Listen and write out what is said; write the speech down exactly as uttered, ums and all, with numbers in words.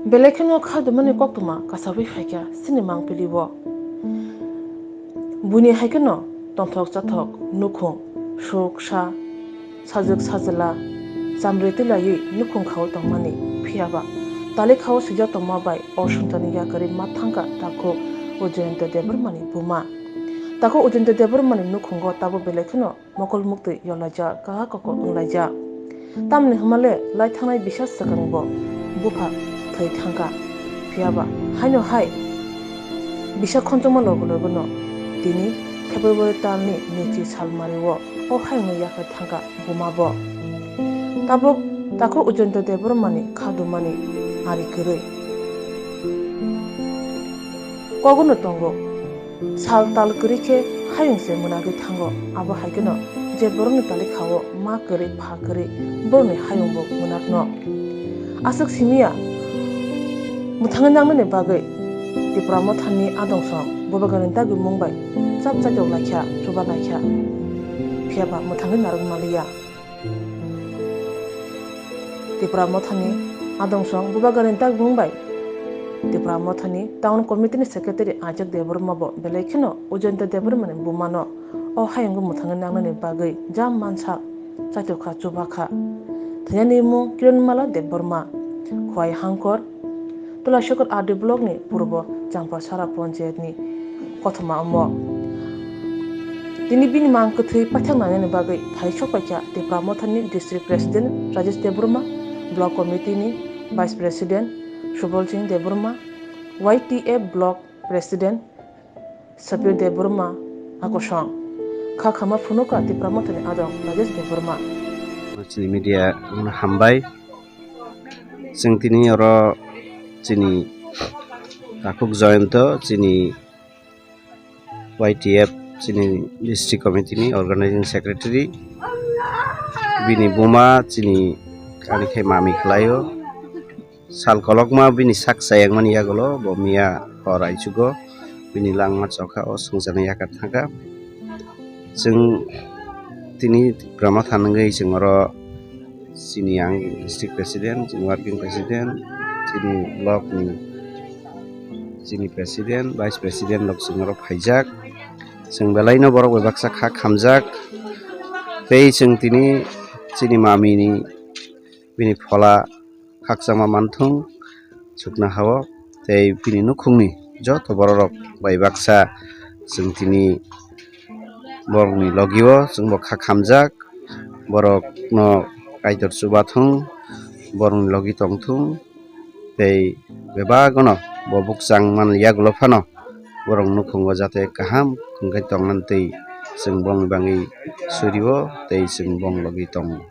Belai kheno kha dumani koktwma kasawi phaikha chini mangpili o. Buini hai kheno tongthok chathok nukhung, suk sa, sajwk sajla, chamre twilaiwi nukhung khao tongmani, phiyaba talikhao swijak tongma bai o swngcharni yakarwi ma thangkha takhuk Ujayanta Debbarmani buma. Takhuk Ujayanta Debbarmani nukhungo tabuk belai kheno mokol muktwi yolaijak, kaha koko wnglaijak. Tamni hwnmale lai thangnai bisa swkangbo bupha thwi thangkha. Phiyaba haino hai bisa khonchokma logo logono tini February talni nwichi salmario o hayungno yakhai thangkha bumabo. Tabuk takhuk Ujayanta Debbarmani kha dumani ari kwrwi. Kogono tongo. Sal tal kwrwi khe hayung se mwnagwi thango, abo hai kheno je borokni talikhao ma kwrwi pha kwrwi borokni hayungbo mwnakno. Aswk simiya mwthangwi nangnani bagwi Tipra Mothani adong song Bubagrani dagimung bai chap chaitok laikha, chuba laikha, phiyaba mwthangwi narwk maliya. Tipra Mothani adong song Bubagrani dagimung bai Tipra Mothani Town Committee ni Secretary Ajak Debbarma bo belai kheno Ujayanta Debbarma ni buma no o hayungo mwthangwi nangnani bagwi jam mansa chaitokha, chubakha. Thwinani mung Kiranmala Debbarma, Khowai Hangkor, Tulashagar R D block ni Purbo Champasara Panchayat ni kothoma omo. Tini bini mang kwthwi paithak nangnani bagwi phai sok paikha Tipra Mothani District President Rajesh Debbarma, Block Committee ni Vice President Subal Singh Debbarma, Y T F Block President Sapir Debbarma akosong. Kha khama phunukha Tipra Mothani adong Rajesh Debbarma. Chini media no hambai. Chwng tini oro chini takhuk Jayanta, chini Y T F, chini district committee ni organizing secretary, bini buma chini ani khe mami khlaio. Sal kolokma bini sak chayangmani yagulo bo miya hor aichugo bini langma chokha o swngcharni yakar thangkha. Chwng tini Tipra Motha nungwi chwng oro chini ang district president, chini working president, chini block ni chini president, vice president rok chwng oro phaijak. Chwng belaino borok bai baksa kha khamjak. Tei chwng tini chini mami ni bini phola khakchangma manthung chukna hao tei bini nukhungni joto bororok bai baksa chwng tini borokni logio chwngbo kha khamjak, borokno Kaitor chubathung, borokni logi tongthung tei bebagono bo bukchang man yagulo phano borok nukhungo jate kaham hwnkhe tongnani tei chwng borokni bagwi surio tei chwng borokni logi tongo.